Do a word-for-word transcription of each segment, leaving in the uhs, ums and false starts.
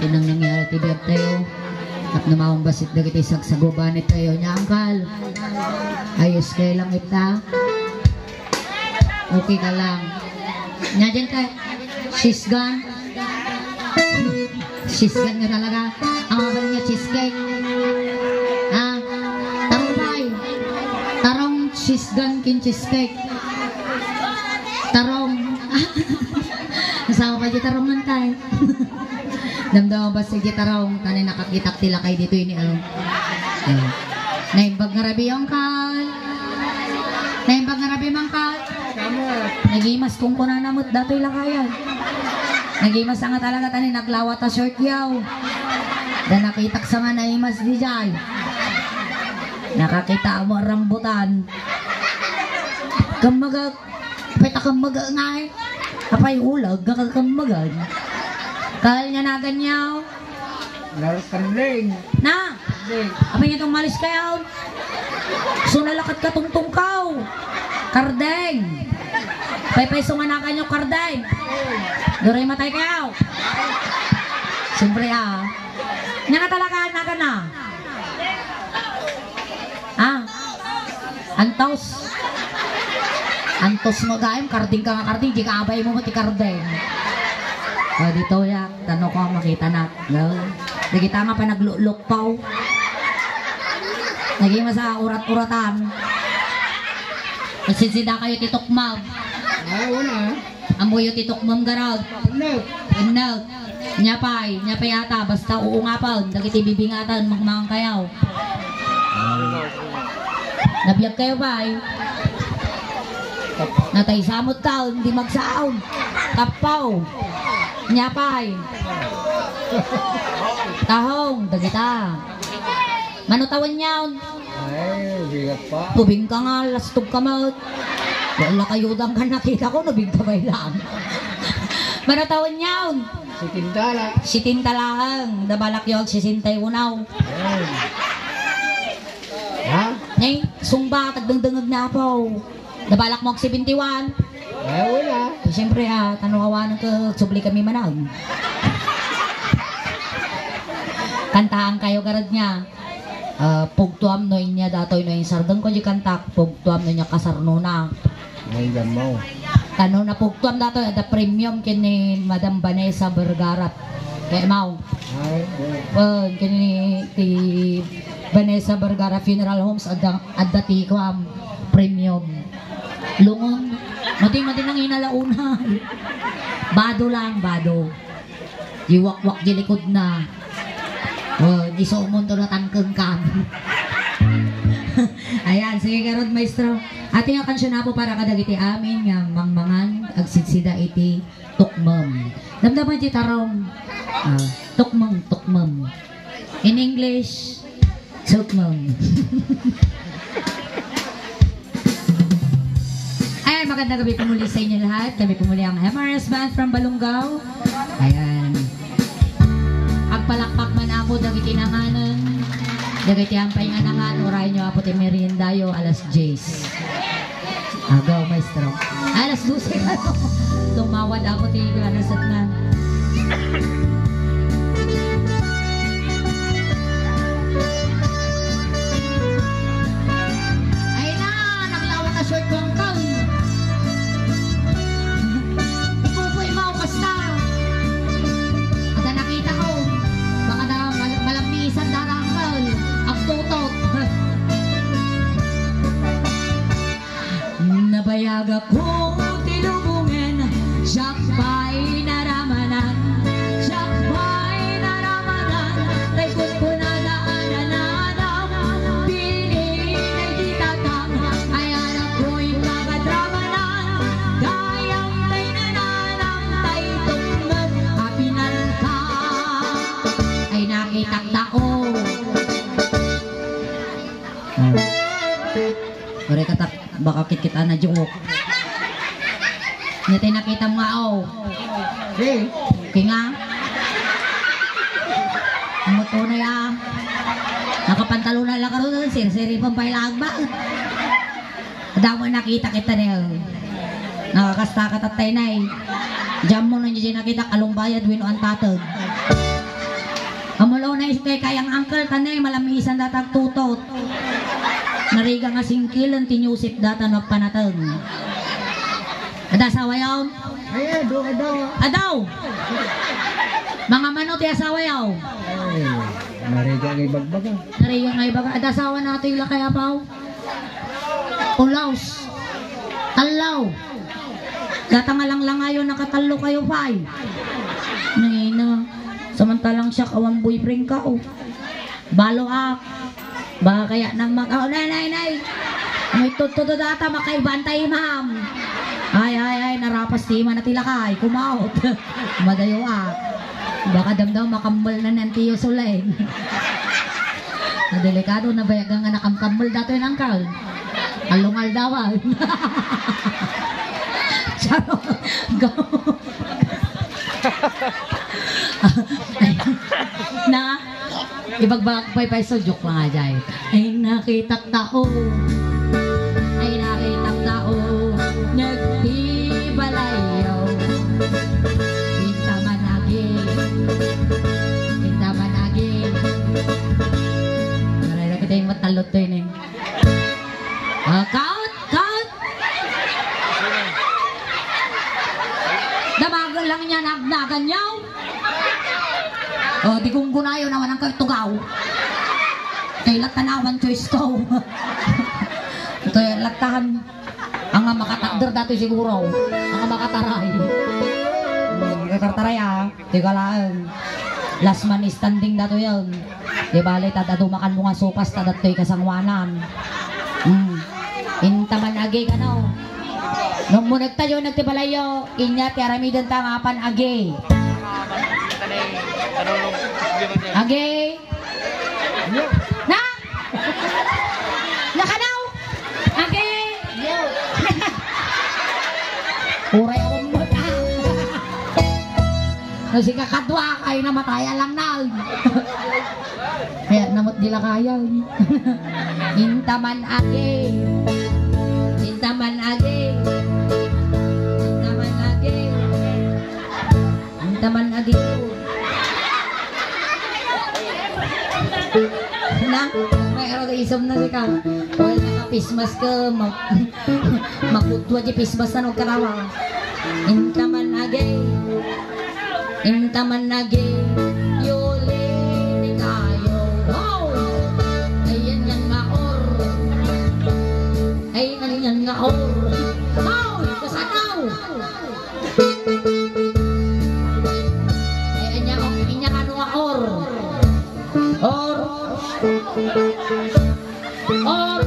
Inang nangyari ti biag tayo. At namawang basit dagiti sagsagubanit tayo niya, angkal. Ayos kayo lang ita. Okay ka lang. Nya dyan ka. Sisgan. Sisgan nga talaga. Ang mga niya cheesecake. Ah, tarong pie. Tarong sisgan kin cheesecake. Tarong. Asawa pa di tarong man tayo. Damdama ba si Gitarong? Tanay nakakitak ti lakay dito ini, oh. Oh. Naimbag nga rabi, angkal. Naimbag nga rabi, mangkal. Nagimas kung kunana met datoy lakayan. Nagimas nga talaga, tanay naglawat a short yaw. Da nakitak sa nga naimas di jay. Nakakita mo rambutan. Kamagak. Apay ta kammaga ngay. Apay ulag nga kakammagan. Kal niya nagan niya. Narkandeng. Na? Deng. Apay niya itong malis kayo? So nalakat ka tungtungkaw. Kardeng. Paypay so nga nagan niyo, kardeng. Duray matay kayo. Siyempre, ah. Nga nga talaga, nagan na. Ah. Antos. Antos mo gayam, karding ka nga karding, di ka abay mo ti karding. O, dito ya, tano ko, makita na. No? Di kita nga panaglulukpaw. Naging masa urat-uratan. Nagsinsida kayo ti tukmam. Ah, wala. Ammoyo ti tukmam garag. Ano? Ano? Nya pay, nya pay ata, basta uungapan, dagiti bibingatan, mangmangan kayaw. Nabiag kayo pay. Natay samot taon, di magsaon. Kapaw. Nya pay. Tahong, dagita. Mano tawen yaon? Ay, bigat pa. Tubing ka nga, lastog ka met. Wala kayo dang ka nakita ko, nabigtabay lang. Mano tawen yaon? Sitinta la. Sitinta laeng. Dabalak yo ag sisintay unaw. Ay. Ha? Nay, sungba, tagdengdengeg na apo. Dabalak mo ag seventy-one. Ay, wala. Siyempre, ah, tano awanen ka, subli kami manag. Kantaan kayo, garad niya. Ah, pugtuam no inya datoy no insardeng ko di kantak, pugtuam no inya kasarnona. Ay, damo. Tano na pugtuam datoy, ada premium kini Madam Vanessa Vergara. Kaya mau. Ay, oh. Wen, kini ti Vanessa Vergara Funeral Homes, adda, adda ti kuam, premium. Lungon. Mati, mati nang inalauna. Bado lang, bado. Di wakwak di likod na. O, di sumon to natangkeng kam. Ayan, sige garud, maestro. Ati nga kansiyon, apo, para kadagiti amin nga mangmangan, agsidsida iti tukmem. Damdama iti tarong. Ah, tukmem, tukmem. In English, tukmem. Ayan, magandang gabi po muli sa inyo lahat. Kami po muli ang M R S Band from Balungaw. Ayan. Agpalakpak man ako, dagiti nanganan. Dagiti ampay nga nangan, uray nyo, apo, ti meriendayo, alas diyes. Agaw, maestro. Alas dose. Tumawad ako ti ganaset na. Ay na, naglawat a short kong taon. Ikupoy mo, kasta. Ada nakita ko. Baka da mal-, malamisan darangkal. Agtutot. Nabayagak ko ti lubongen, siak pay naramanan, siak pay naramanan, tay kunkunada a nananam, bini tay di tatang, ay anak ko impagat ramanan, gayam tay nananam, tay tukmem a pinalka. Ay nakitak tao. Pare katak. Baka kitkit-an a joke. Nya ti nakitam nga, aw. Eh. Kinga. Ang moto na ya. Nakapantalon na lang karon, sirsiri pang pailaag ba? Damo nakita kita niya. Nakakasta ka tatay na eh. Diyan mo na niya nakita, kalungbayad, wino ang tatag. Kay kayang uncle, tanay, malamisan data agtutot. Narigat nga singkilen ti inyusip data no agpanateng. Adda asawayo? Ay, adu, adu. Adu! Mangamano ti asawayo? Ay, narigat nga ibagbaga. Narigat nga ibaga. Adda asawa na ti lakay, apaw? Ulaos. Tallo. Data nga langlangayo, nakatallo kayo pay. Nangina. Samantalang siak, awan boyfriend ka, oh. Balo ak. Baka kaya nang mag-, oh, nay, nay, nay. May tutto data, makaibantay, ma'am. Ay, ay, ay, narapas ti ima na ti lakay, kumaot. Madayo ak. Baka damdam makammal na nan tiyo suleng. Nadelikado, nabayagan nga nakamkammel datoy nangkal. Alungal dawan. Charot. Go. Na, ibagbag pay pay so joke lang ajay. Ay, nakitak tao. Ay, nakitak tao. Nagtibalayo. Pinta man agi. Pinta man agi. Aray, nakita yung matalot to yun eh. Ah, count, count. Damagan lang niya, nagnagan niya. Oh, di gunggunayo naman ang kartugaw. Kay latanawan choice ko. Ito yung latahan. Ang nga makatakder dati siguro. Ang nga makataray. Hmm, katartaray, ah. Teka lang. Last man standing na to yun. Di bale, tadadumakan mo nga sopas, tadattoy kasanguanan. Hmm. Intaman agi kano. Nung munag tayo, nagtibalayo, inya ti aramiden ta nga apan agi. Agi. Na? Nakanaw? Agi. Uray, umot, ah. No, si kakadwa, ay namatay lang na. Kaya namot di lakayan. Intaman agi. Intaman agi. Intaman agi. Intaman agi. Na, may ero isom na sika. Wala naka-face mask ka, ma-, Mapudua di pisbas na nagkarawa. Intaman agi. Intaman agi. Yuli ni kayo. Wow! Ayan yan nga or. Ayan yan nga or. Wow! Kasanaw! Ayan yan, oh, inya kano nga or. Or. Or.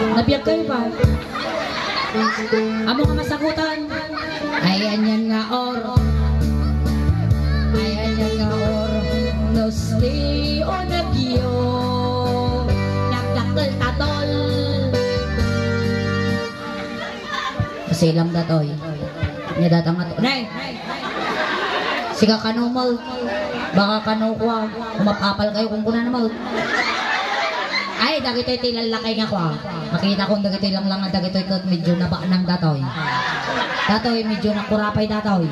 Nabiag kayo ba? Amo nga masagutan. Ay, anyan nga or. Ay, anyan nga or. Nusti o nagyo. Nagdakkel tatol. Kasi lang datoy. Nya datang nga to. Nay! Sika kano mo. Baka kano ko, ah. Umapapal kayo kung kuna na mo. Ay, dagitoy ti lalakay nga ko, ah. Makita ko dagitoy lang lang, dagitoy ket medyo nabanang datoy. Datoy, medyo nakurapay datoy.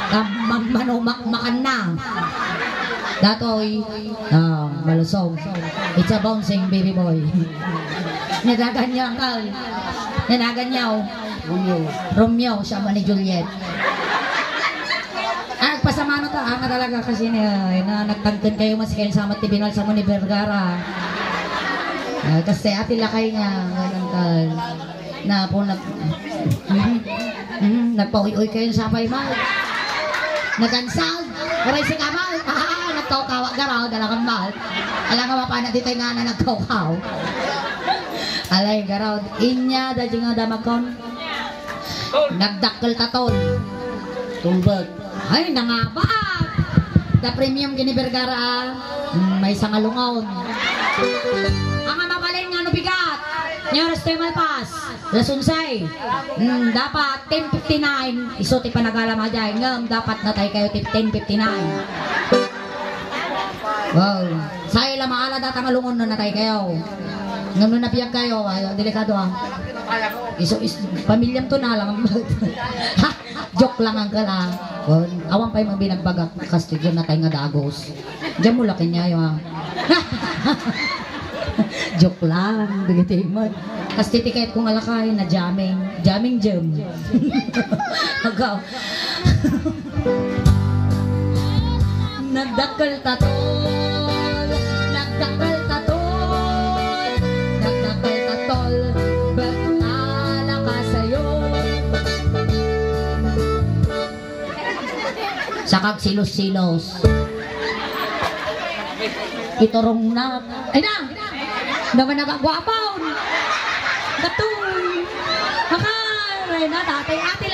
Kam-, mam-, mano-, mak-, makan na. Datoy, ah, malusog. It's a bouncing baby boy. Nadagan niya ang kal. Nanagan niya, oh. Romeo. Romeo, siya man ni Juliet. Ah, nagpasamano ta, ah, nga talaga kasi na, na nagtangken kayo mas kayo sa ti binalsa mo ni Vergara. Ah, kasi ati lakay nga, nga nagkal. Na po nag-, mm, mm, nagpauy-uy kayo sa pay, mal. Nagansag. Waray si kamal. Ah, nagkawkawa garaw, dalakan mal. Alam nga mapana di tayo nga na nagkawkaw. Alay, garaw. Inya, da di nga damakon. Nagdakkel taton. Tumbag. Ay, nangabak. Da premium kini Vergara, ah. Mm, may sangalungaw. Ang mabalin nga no bigat. Nyoras tayo malpas. Alas onse. Mm, dapat ten fifty-nine. Isu ti panagalam a jay. Ngem dapat natay kayo ti ten fifty-nine. Wow. Say la maala data nga lungon no natay kayo. Ngem no nabiag kayo, ay, delikado, ah. Isu, is, pamilyam to na lang. Joke lang, uncle, ah. Awan pay mabinagbagak, kas ti natay nga dagus. Diyan mo laki niya, ha? Joke lang, dagiti man. Kas ti tiket ko nga lakay na jamming. Jamming jam. Agaw. Nagdakkel ta tol, nagdakkel ta tol, nagdakkel ta tol, bet nalakasayo. Sakag silos-silos. Iturong na. Ay na! Naman nagagwapon. Katoy. Makaray na, tatay. Ati